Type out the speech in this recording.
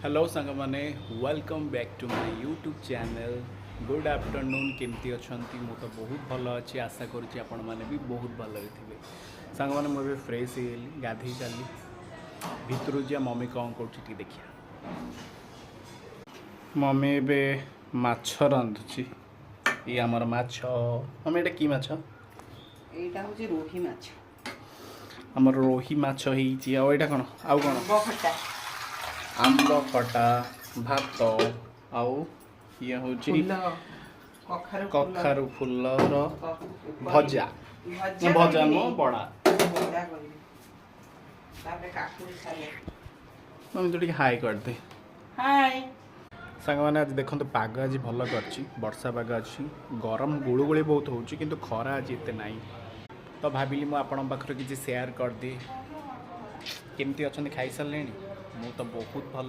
Hello ସାଙ୍ଗମାନେ, welcome back to my YouTube channel. Good afternoon. କେମିତି ଅଛନ୍ତି? ମୁଁ ତ ବହୁତ ଭଲ ଅଛି। ଆଶା କରୁଛି ଆପଣମାନେ ବି ବହୁତ ଭଲରେ ଥିବେ। ସାଙ୍ଗମାନେ, ମୁଁ ଏବେ ଫ୍ରେଶ୍ ହେଇଗଲି, ଗାଧେଇ ସାରିଲି। ଭିତରୁ ଯିବା, ମମି କ'ଣ କରୁଛି ଟିକେ ଦେଖିବା। ମମି ଏବେ ମାଛ ରାନ୍ଧୁଛି। ଇଏ ଆମର ମାଛ। ମମି, ଏଇଟା କି ମାଛ? ଏଇଟା ହଉଛି ରୋହି ମାଛ। ଆମର ରୋହି ମାଛ ହେଇଛି। ଆଉ ଏଇଟା କ'ଣ? ଆଉ କ'ଣ? ଆମ୍ବ ଖଟା। ଆମ୍ବ ଖଟା, ଭାତ, ଆଉ ଇଏ ହେଉଛି ଫୁଲ, କଖାରୁ ଫୁଲ। କଖାରୁ ଫୁଲର ଭଜା। ଭଜା। ଭଜା କରିବିନି। ନୁହଁ, ବଡ଼ା। ବଡ଼ା କରିବି। ତାପରେ କାକୁଡ଼ି ସାଲାଡ଼। ମମି, ତୁ ଟିକେ ହାଇ କରିଦେ। ହାଇ। ସାଙ୍ଗମାନେ, ଆଜି ଦେଖନ୍ତୁ ପାଗ ଆଜି ଭଲ କରିଛି। ବର୍ଷା ପାଗ ଅଛି। ଗରମ ଗୁଳୁଗୁଳି ବହୁତ ହେଉଛି, କିନ୍ତୁ ଖରା ଆଜି ଏତେ ନାହିଁ। ତ ଭାବିଲି ମୁଁ ଆପଣଙ୍କ ପାଖରେ କିଛି ସେୟାର କରିଦିଏ। କେମିତି ଅଛନ୍ତି? ଖାଇସାରିଲେଣି? ମୁଁ ତ ବହୁତ ଭଲ।